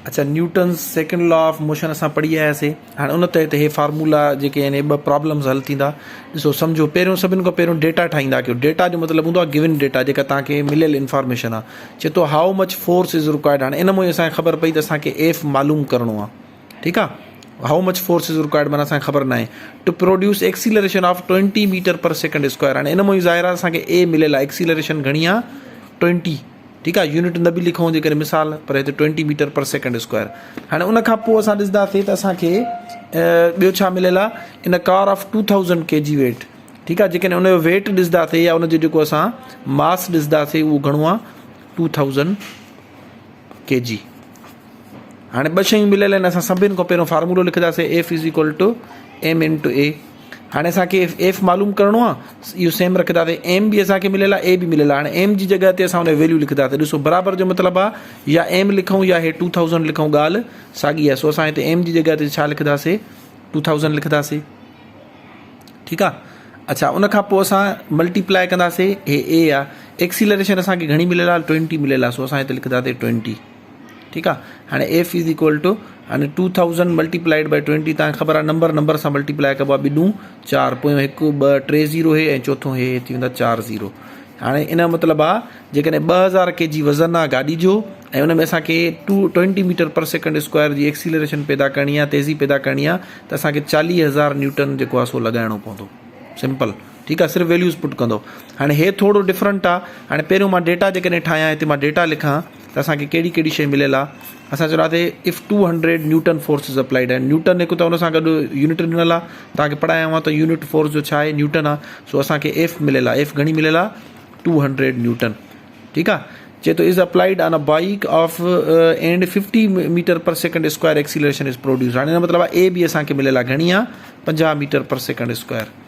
اڇا Newton's second law of motion اسان پڙهي آياسي هاڻي ان تحت هي فارمولا جيڪي آهن هي ٻه پرابلمز حل ٿيندا ڏسو سمجهو پهريون سڀني کان پهريون ڊيٽا ٺاهيندا ڪيو ڊيٽا جو مطلب هوندو آهي گون ڊيٽا جيڪا توهان کي مليل انفارميشن آهي چي ٿو how much force is required هاڻي ان مان ئي اسان کي خبر پئي ته اسان کي ايف معلوم ڪرڻو آهي ٺيڪ آهي how much force is required معنيٰ اسان کي خبر ناهي to produce acceleration of twenty metre per second square هاڻي ان مان ئي ظاهر آهي اسان کي اي مليل آهي ايڪسيلريشن گهڻي آهي ٽوئنٽي ٺيڪ آ يونٽ نه به لکون جيڪڏهن مثال پر هتي twenty metre per second square هاڻي ان کان پوء اسان ڏسنداسين ته اسان کي ٻيو ڇا مليل آ ان car of two thousand K G weight ٺيڪ آ جيڪڏهن ان جو ويٽ ڏسنداسين يا ان جو جيڪو اسان ماس ڏسنداسين اهو گهڻو آ ٽو ٿائوزنڊ ڪي جي هاڻي ٻه شيون مليل آهن اسان سڀني کان پهريون فارمولو لکنداسين F is equal to M into A هاڻي اسان کي ايف معلوم ڪرڻو آهي اهو سيم رکنداسين ايم به اسان کي مليل آهي اي به مليل آهي هاڻي ايم جي جڳهه تي اسان ان ويليو لکنداسين ڏسو برابر جو مطلب آهي يا ايم لکون يا هي 2000 لکون ڳالهه ساڳي آهي سو اسان هتي ايم جي جڳهه تي ڇا لکنداسين 2000 لکنداسين ٺيڪ آهي اڇا ان کان پوء اسان ملٽيپلائي ڪنداسين هي اي آهي ايڪسيلريشن اسان کي گهڻي مليل آهي 20 مليل آهي سو اسان هتي لکنداسين 20 ٺيڪ آ هاڻي ايف is equal two هاڻي 2000 ملٽيپلائيڊ بائي 20 تان خبر آ نمبر نمبر سان ملٽيپلائي ڪبو آ ٻه ڏون چار پويون هڪ ٻه ٽي زيرو هي ۽ چوٿون هي ٿي ويندا چار زيرو هاڻي ان جو مطلب آ جيڪڏهن 2000 ڪي جي وزن آ گاڏي جو ۽ ان ۾ اسان کي 220 ميٽر پر سيڪنڊ اسڪوائر جي ايڪسيلريشن پيدا ڪرڻي آ تيزي پيدا ڪرڻي آ ته اسان کي 40000 نيوٽن جيڪو آ سو لڳائڻو پوندو سمپل ٺيڪ آ صرف ويليوز پٽ ڪندو هاڻي هي ٿورو ڊفرنٽ آ هاڻي پهريون مان ڊيٽا جيڪڏهن ٺاهيان هتي مان ڊيٽا لکان ته اسان کي ڪهڙي ڪهڙي شي مليل آ اسان چونداسي if 200 newton force is applied ۽ newton هڪ ته ان سان گڏ يونٽ ڏنل آ توهان کي پڙهايو آ ته يونٽ فورس جو ڇا آهي نيوٽن آ سو اسان کي ايف مليل آ ايف گهڻي مليل آ 200 نيوٽن ٺيڪ آ چي ٿو is applied on a bike of and 50 metre per second square acceleration is produce هاڻي ان مطلب آ اي بي اسان کي مليل آ گهڻي آ 50 ميٽر پر سيڪنڊ اسڪوائر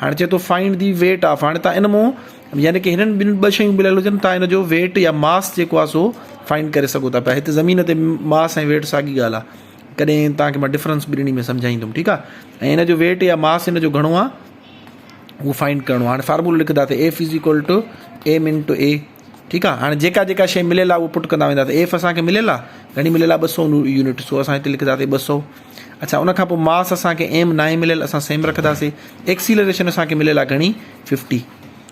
هاڻي چئي ٿو فائنڊ the weight of هاڻي تان ان مون يعني ڪي هنن ٻن ٻه شيون مليل هجن تان ان جو ويٽ يا ماس جيڪو آهي سو فائنڊ ڪري سگهو ٿا پيا هتي زمين تي ماس ۽ ويٽ ساڳي ڳالهه آهي ڪڏهن تان کي مان ڊفرنس ٻنهي ۾ سمجهائيندم ٺيڪ آهي ۽ ان جو ويٽ يا ماس ان جو گهڻو آهي اهو فائنڊ ڪرڻو آهي هاڻي فارمولو لکندا ته F is equal to M into A ٺيڪ آ هاڻي جيڪا جيڪا شيء مليل آ اهو پٽ ڪندا وينداسين ايف اسان کي مليل آ گهڻي مليل آ 200 يونٽ سو اسان هتي لکنداسين 200 اڇا ان کان پوء ماس اسان کي ايم ناهي مليل اسان سيم رکنداسين ايڪسيلريشن اسان کي مليل آ گهڻي 50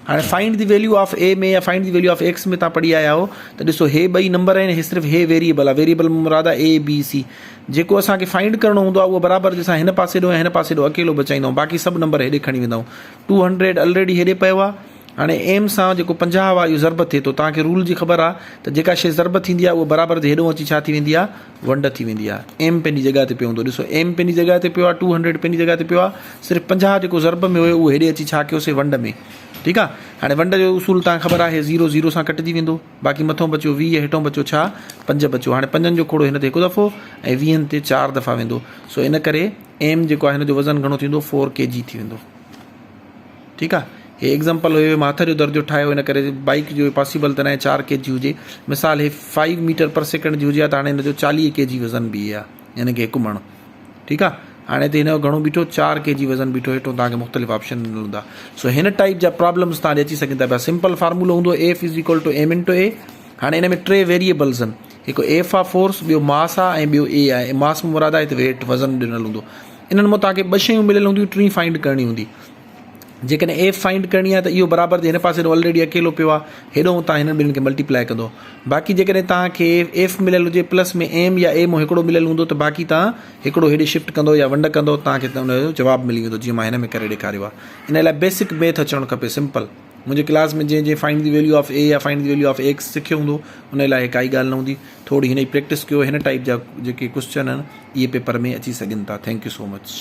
هاڻي find the value of A ۾ يا find the value of X ۾ تان پڙهي آيا آهيو ته ڏسو هي ٻئي نمبر آهن هي صرف هي ويريبل آ ويريبل مراد آ اي بي سي جيڪو اسان کي فائنڊ ڪرڻو هوندو آ اهو برابر جي سان هن پاسي ڏو ۽ هن پاسي ڏو اڪيلو بچائيندا آهيون باقي سڀ نمبر هيڏي کڻي ويندا آهيون 200 الريڊي هيڏي پيو آ هاڻي ايم سان جيڪو 50 آ اهو ضرب ٿئي ٿو. توهان کي رول جي خبر آ ته جيڪا شيء ضرب ٿيندي آ اهو برابر جي هيڏهون اچي ڇا ٿي ويندي آ ونڊ ٿي ويندي آ. ايم پنهنجي جڳهه تي پيو هوندو. ڏسو ايم پنهنجي جڳهه تي پيو آ ٽو هنڊريڊ پنهنجي جڳهه تي پيو آ صرف 50 جيڪو ضرب ۾ هيو اهو هيڏي اچي ڇا ڪيوسي ونڊ ۾. ٺيڪ آ هاڻي ونڊ جو اصول توهان کي خبر آهي زيرو زيرو سان ڪٽجي ويندو باقي مٿون بچيو 20 هيٺون بچيو ڇا پنج بچيو هاڻي پنجن جو کوڙو هن تي هڪ دفعو ۽ ويهن تي چار دفعا ويندو سو ان ڪري ايم جيڪو آ هن جو وزن گهڻو ٿيندو فور ڪي جي ٿي ويندو. ٺيڪ آ هي ايگزامپل هيو مان هٿ جو درجو ٺاهيو ان ڪري بائيڪ جو پاسيبل ته ناهي چار ڪي جي هجي مثال هي فائيو ميٽر پر سيڪنڊ جي هجي ها ته هاڻي هن جو چاليهه ڪي جي وزن بيهي ها يعني ڪي هڪ مڻ ٺيڪ آ هاڻي هتي هن جو گهڻو بيٺو چار ڪي جي وزن بيٺو هيٺو توهان کي مختلف آپشن ڏنل هوندا سو هن ٽائيپ جا پرابلمس توهان ڏي اچي سگهن ٿا پيا سمپل فارمولو هوندو F is equal to M into A هاڻي ان ۾ ٽي ويريبلز آهن هڪ ايف آ فورس ٻيو ماس آ ۽ ٻيو اي آهي ماس مراد آهي هتي ويٽ وزن ڏنل هوندو انهن مان توهان کي ٻه شيون مليل هونديون ٽين فائنڊ ڪرڻي هوندي جيڪڏهن ايف فائنڊ ڪرڻي آهي ته اهو برابر جي هن پاسي آلريڊي اڪيلو پيو آهي هيڏو توهان هنن ٻنهن کي ملٽيپلائي ڪندو باقي جيڪڏهن توهان کي ايف مليل هجي پلس ۾ ايم يا اي مون هڪڙو مليل هوندو ته باقي توهان هڪڙو هيڏي شفٽ ڪندو يا ونڊ ڪندو توهان کي ان جو جواب ملي ويندو جيئن مان هن ۾ ڪري ڏيکاريو آهي ان لاء بيسڪ ميٿ اچڻ کپي سمپل منهنجي ڪلاس ۾ جنهن جنهن find the value of A يا find the value of X سکيو هوندو ان لاء ڪائي ڳالهه نه هوندي ٿوري هن جي پريڪٽس ڪيو هن ٽائپ جا جيڪي ڪوشچن آهن اهي پيپر ۾ اچي سگهن ٿا thank you so much.